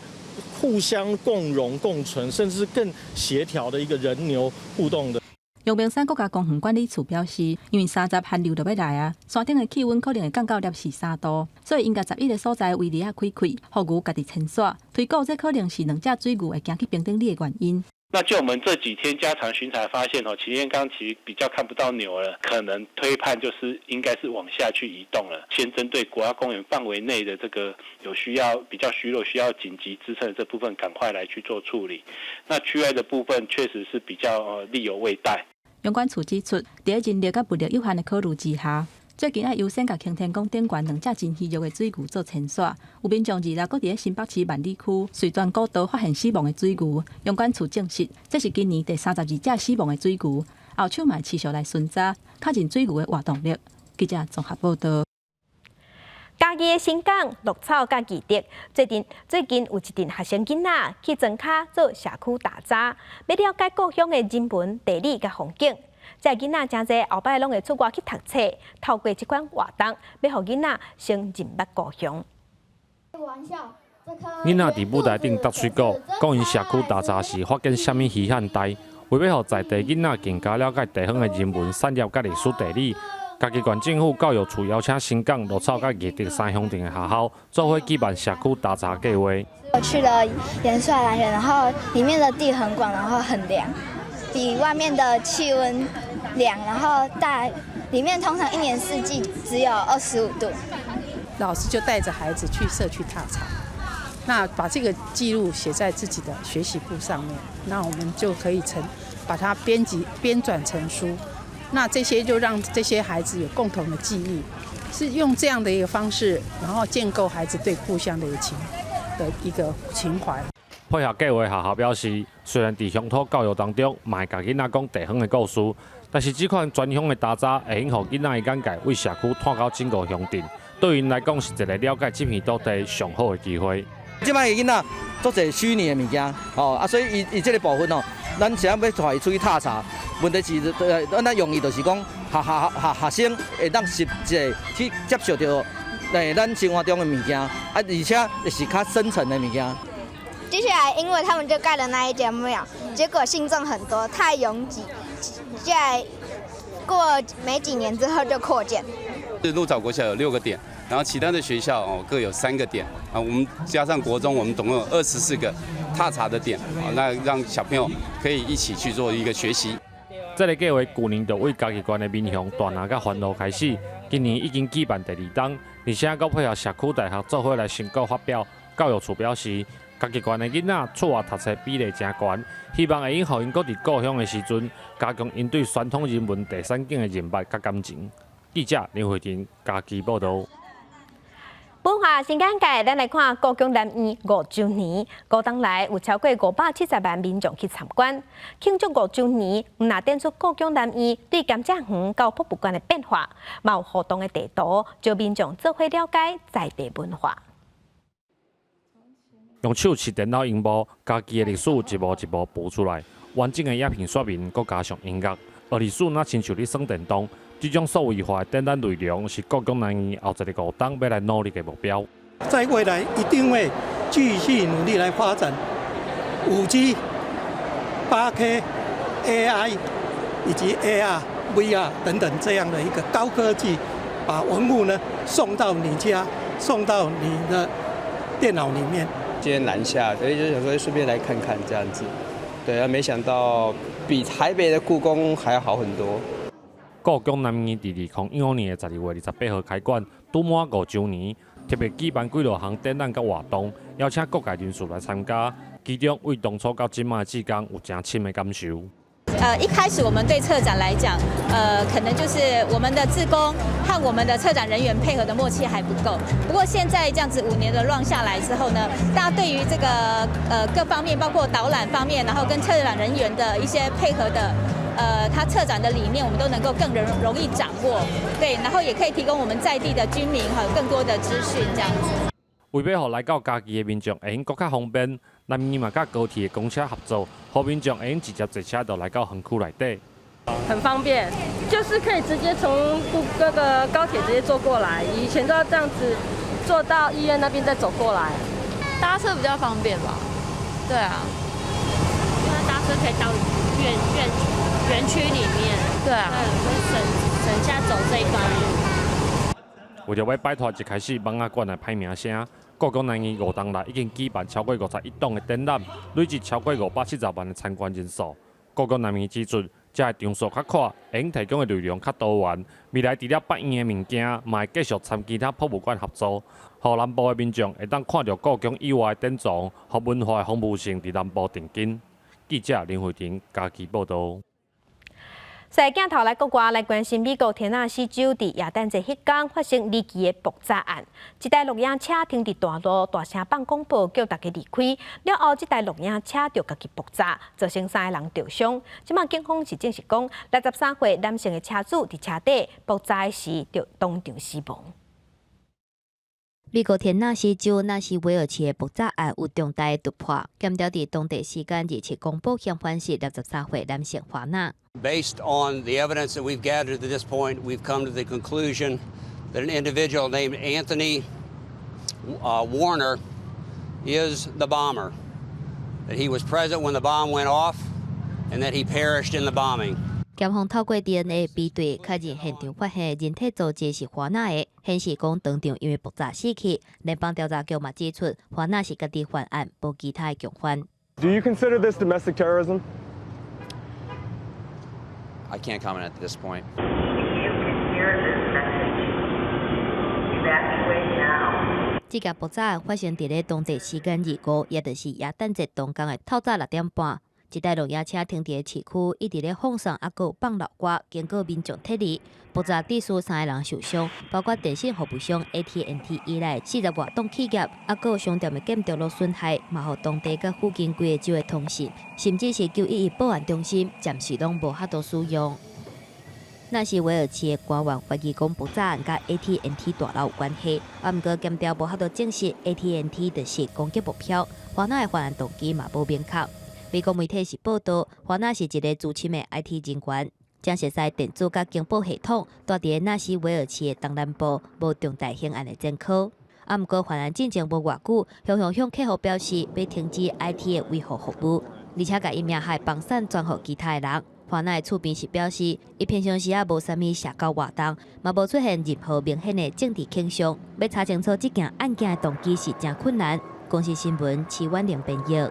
互相共榮共存，甚至是更協調的一個人牛互動的。陽明山國家公園管理處表示，因為三十寒流就欲來啊，山頂的氣溫可能會降到攝氏3度，所以𪜶共11個所在圍籬仔開開，予牛家己遷徙。推估這可能是兩隻水牛會行去平頂里的原因。那就我們這幾天加強巡查發現哦，擎天崗其實比較看不到牛了，可能推判就是應該是往下去移動了。先針對國家公園範圍內的這個有需要比較虛弱、需要緊急支撐的這部分，趕快來去做處理。那區外的部分確實是比較力有未逮。陽管處指出，佇人力佮物力有限的考慮之下，最近愛優先共擎天崗頂懸兩隻真虛弱的水牛做遷徙。有民眾26閣佇咧新北市萬里區瑞泉古道發現死亡的水牛，陽管處證實，這是今年第32隻死亡的水牛。後手嘛持續來巡查，確認水牛的活動力。記者綜合報道。嘉嘉義的新港、鹿草佮義德，最近有一陣學生囡仔去莊跤做社區踏查，欲了解故鄉的人文、地理佮風景。這囡仔誠濟後擺攏會出外去讀冊，透過這款活動，欲予囡仔先認捌故鄉。囡仔佇舞台頂搭水果，講𪜶社區踏查時發現啥物稀罕代，為欲予在地囡仔更加了解地方的人文、產業佮歷史地理。嘉義縣政府教育處邀請新港、鹿草佮義德三鄉鎮的學校，做伙舉辦社區踏查計劃。我去了元帥蘭園，然後裡面的地很廣，然後很涼，比外面的氣溫涼，然後大裡面通常一年四季只有25度。老師就帶着孩子去社區踏查，那把這個記錄寫在自己的學習簿上面，那我們就可以成把它編輯編纂成書。那這些就讓這些孩子有共同的記憶，是用這樣的一個方式，然後建構孩子對故鄉的一個情的一個情懷。配合計劃，學校表示，雖然佇鄉土教育當中，嘛會共囡仔講地方的故事，但是這款專項的踏查會用予囡仔的眼界為社區拓到整個鄉鎮，對𪜶來講是一個了解這片土地上好的機會。這擺的囡仔足濟虛擬的物件，哦啊，所以伊伊這個部分哦，咱是欲帶伊出去踏查。問題是，咱咱用意就是講，學學學學生會當實際去接觸著，咱生活中的物件，啊，而且是較深層的物件。接下來，因為他們就蓋了那一間廟，結果信眾很多，太擁擠，在過沒幾年之後就擴建。鹿草國小有六個點，然後其他的學校哦各有三個點啊，我們加上國中，我們總共有24個踏查的點啊，那讓小朋友可以一起去做一個學習。這个計劃舊年就為嘉義縣的民雄、大林佮番路開始，今年已經舉辦第二冬，而且閣配合社區大學做伙來成果發表。教育處表示，嘉義縣的囡仔出外讀冊比例誠懸，希望會用予𪜶閣佇故鄉的時陣，加強𪜶對傳統人文地產景的認捌佮感情。記者林慧婷嘉義報導。文化新簡介，咱來看故宮南院5週年，五冬來有超過570萬民眾去參觀，慶祝五週年，毋但展出故宮南院對甘蔗園到博物館的變化，嘛有互動的地圖，招民眾做伙了解在地文化。用手持電腦螢幕，嘉義的歷史一幕一幕浮出來，完整的影片說明，閣加上音樂，學歷史若親像咧耍電動。這種數位化的展覽內容是故宮南院後一个五冬欲來努力的目標。在未來一定會繼續努力來發展5G、8K、AI 以及 AR、VR 等等這樣的一個高科技，把文物呢送到你家，送到你的電腦裡面。今天南下，所以就想說順便來看看這樣子。對啊，沒想到比台北的故宮還要好很多。故宮南院佇2015年的12月28號開館，拄滿五週年，特別舉辦幾落項展覽佮活動，邀請各界人士來參加。其中，對當初到這馬的志工有誠深的感受。一開始我們對策展來講，可能就是我們的志工和我們的策展人員配合的默契還不夠。不過現在這樣子5年的 run 下來之後呢，大家對於這個各方面，包括導覽方面，然後跟策展人員的一些配合的。他策展的理念，我們都能夠更容易掌握，對，然後也可以提供我們在地的居民哈更多的資訊，這樣子。為欲予來到嘉義的民眾會用閣較方便，南院嘛佮高鐵的公車合作，予民眾會用直接坐車就來到園區內底。很方便，就是可以直接從那個高鐵直接坐過來，以前都要這樣子坐到醫院那邊再走過來。搭車比較方便吧？對啊，因為搭車可以到園區裡面，對啊，省省下走這一段路。為著欲擺脫一開始蠓仔館的歹名聲，故宮南院五冬來已經舉辦超過51檔的展覽，累計超過570萬的參觀人數。故宮南院指出，這个場所較闊，會用提供的內容較多元。未來除了北院的物件，嘛會繼續參其他博物館合作，予南部的民眾會當看著故宮以外的典藏，予文化的豐富性佇南部定根。記者林慧婷嘉義報導。踅鏡頭來國外來關心美國田納西州佇耶誕節彼工發生離奇的爆炸案，一台露營車停佇大路，大聲放廣播叫大家離開。了後，這台露營車就家己爆炸，造成三个人著傷。這馬警方是證實講，63歲男性的車主佇車底爆炸時就當場死亡。美國田納西州納什維爾市的爆炸案有重大突破，檢調佇當地時間27公布嫌犯是63歲男性華納。 Based on the evidence that we've gathered at this point, we've come to the conclusion that an individual named Anthony Warner is the bomber, that he was present when the bomb went off, and that he perished in the bombing. 檢方透過 DNA 比對，確認現場發現人體組織是華納的，顯示講當場因為爆炸死去。聯邦調查局嘛指出，華納是家己犯案，無其他的共犯。 Do you consider this domestic terrorism? I can't comment at this point. If you can hear this message, evacuate now. 這件爆炸案發生佇咧當地時間25，也就是耶誕節當工的透早6點半。一台露營車停佇咧市區，一直咧放送，猶閣有放老歌，經過民眾撤離。爆炸致使三个人受傷，包括電信服務商 AT&T 以內40外棟企業，猶閣有商店的建築物損害，嘛予當地佮附近幾个州的通訊，甚至是911報案中心，暫時攏無法度使用。納什維爾市的官員懷疑講爆炸案佮 AT&T 大樓有關係，啊，毋過檢調無法度證實 AT&T 就是攻擊目標，華納的犯案動機嘛無明確。美國媒體是報道，華納是一个資深的 IT 人員，將熟悉電子佮情報系統，蹛佇咧納什維爾市的東南部，無重大刑案的前科。啊，毋過犯案進前無偌久，雄雄向客戶表示欲停止 IT 的維護服務，而且共伊名下的房產轉予其他的人。華納的厝邊是表示，伊平常時也無啥物社交活動，嘛無出現任何明顯的政治傾向。欲查清楚這件案件的動機是誠困難。公視新聞，徐婉玲編譯。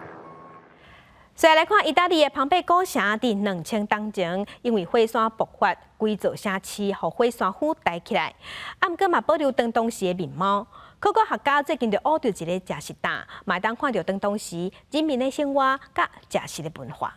再來看意大利的龐貝古城，佇2000冬前，因為火山爆發，規座城市予火山灰臺起來，啊，毋過嘛保留當當時的面貌。考古學家最近就挖著一个食食擔，嘛會當看著當當時人民的生活佮食食的文化。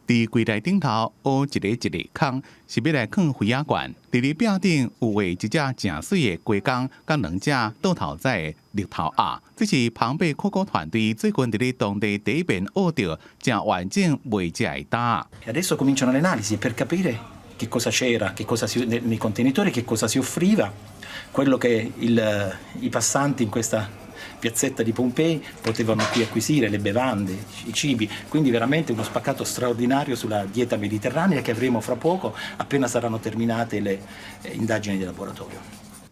佇櫃台頂頭挖一个一个空，是欲來囥魚仔罐。佇咧壁頂有畫一隻誠媠的雞公，佮兩隻倒頭仔的綠頭鴨。這是龐貝考古團隊最近佇咧當地第一遍挖著誠完整賣食的擔。 Adesso cominciano le analisi per capire che cosa c'era, che cosa si, nei contenitori, che cosa si offriva, quello che i passanti in questa piazzetta di Pompei potevano qui acquisire, le bevande, i cibi, quindi veramente uno spaccato straordinario sulla dieta mediterranea che avremo fra poco appena saranno terminate le indagini di laboratorio.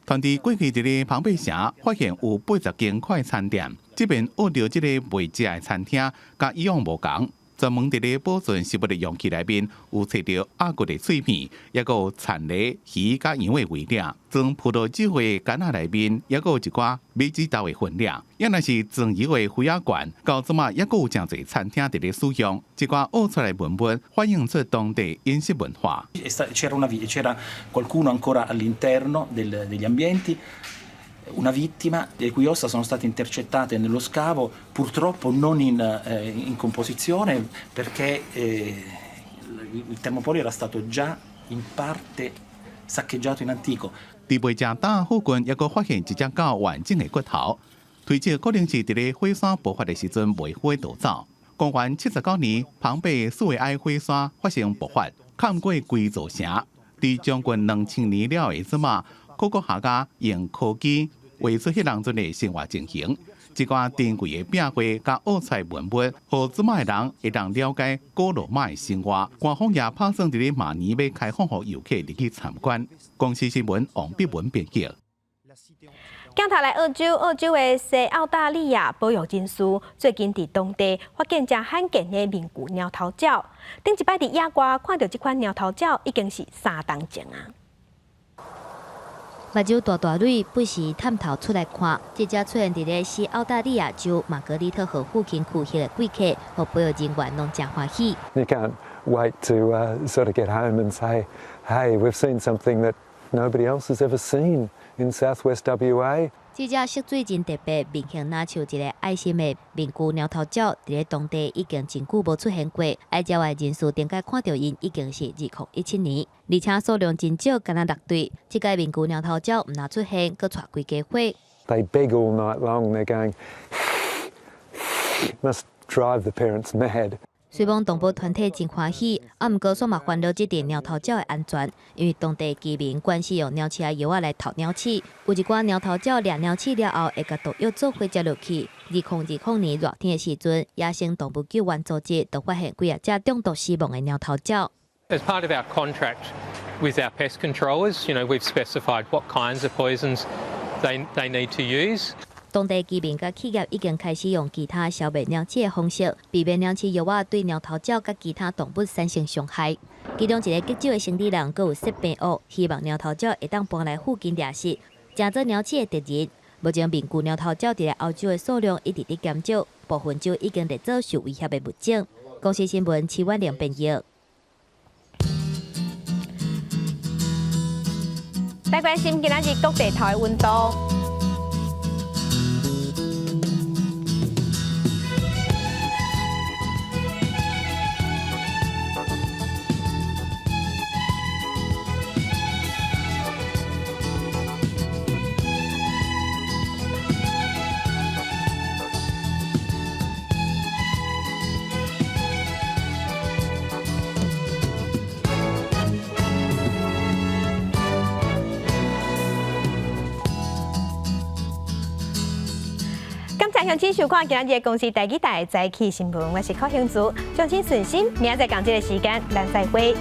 團隊過去佇咧龐貝城發現有80間快餐店，這遍挖著這个賣食的餐廳，佮以往無仝。專門佇咧保存食物的容器內面有揣著鴨骨的碎片，抑閣有田螺、魚佮羊的胃粒。裝葡萄酒的罐仔內面，抑閣有一寡米子豆的分粒。抑若是裝油的魚仔罐，到這馬抑閣有誠濟餐廳佇咧使用。這寡挖出來文物，反映出當地飲食文化。 C'era qualcuno ancora all'interno degli ambienti, una vittima le cui ossa sono state intercettate nello scavo, purtroppo non in composizione perché il termopolio era stato già in parte saccheggiato in antico. 佇賣食擔附近，抑閣發現一隻狗完整的骨頭，推測可能是佇咧火山爆發的時陣袂火逃走。公元79年，龐貝四維埃火山發生爆發，崁過規座城。佇將近2000年了的這馬，考古學家用科技畫出彼當陣的生活情形，這寡珍貴的壁畫佮挖出來文物，予這馬的人會當了解古羅馬的生活。官方也拍算佇咧明年欲開放予遊客入去參觀。公視新聞王碧文編譯。鏡頭來澳洲，澳洲的西澳大利亞保育人士最近佇當地發現誠罕見的面具貓頭鳥。頂一擺佇野外看著這款貓頭鳥，已經是3冬前啊。目睭大大蕊，不時探頭出來看。這隻出現佇咧西澳大利亞州瑪格麗特河附近區域的貴客，予保育人員攏誠歡喜。 You can't wait to sort of get home and say, "Hey, we've seen something that nobody else has ever seen in Southwest WA." 這隻色水真特別，面型若像一个愛心的面具貓頭鳥，佇咧當地已經真久無出現過。愛野外人士頂擺看著𪜶已經是2017年，而且數量真少，敢若六對。這个面具貓頭鳥毋若出現，閣帶規家伙。 They beg all night long. They're going, must drive the parents mad. 雖罔動保團體真歡喜，啊，毋過煞嘛煩惱這陣貓頭鳥的安全，因為當地居民慣勢用貓鼠仔藥仔來投鳥鼠，有一寡貓頭鳥掠鳥鼠了後，會共毒藥做伙食落去。2020年熱天的時陣，野生動物救援組織就發現幾仔隻中毒死亡的貓頭鳥。 As part of our contract with our pest controllers, we've specified what kinds of poisons they need to use. 當地居民佮企業已經開始用其他消滅鳥鼠的方式，避免鳥鼠藥仔對貓頭鳥佮其他動物產生傷害。其中一個吉州的生理人閣有設病屋，希望貓頭鳥會當搬來附近掠食，成做鳥鼠的敵人。目前面具貓頭鳥佇咧歐洲的數量一直佇減少，部分州已經列做受威脅的物種。公視新聞徐婉玲編譯。來關心今仔日各地頭的溫度。感謝鄉親收看今日的公視台語台早起新聞，我是柯興祖，相親順心，明仔載仝這个時間，咱再會。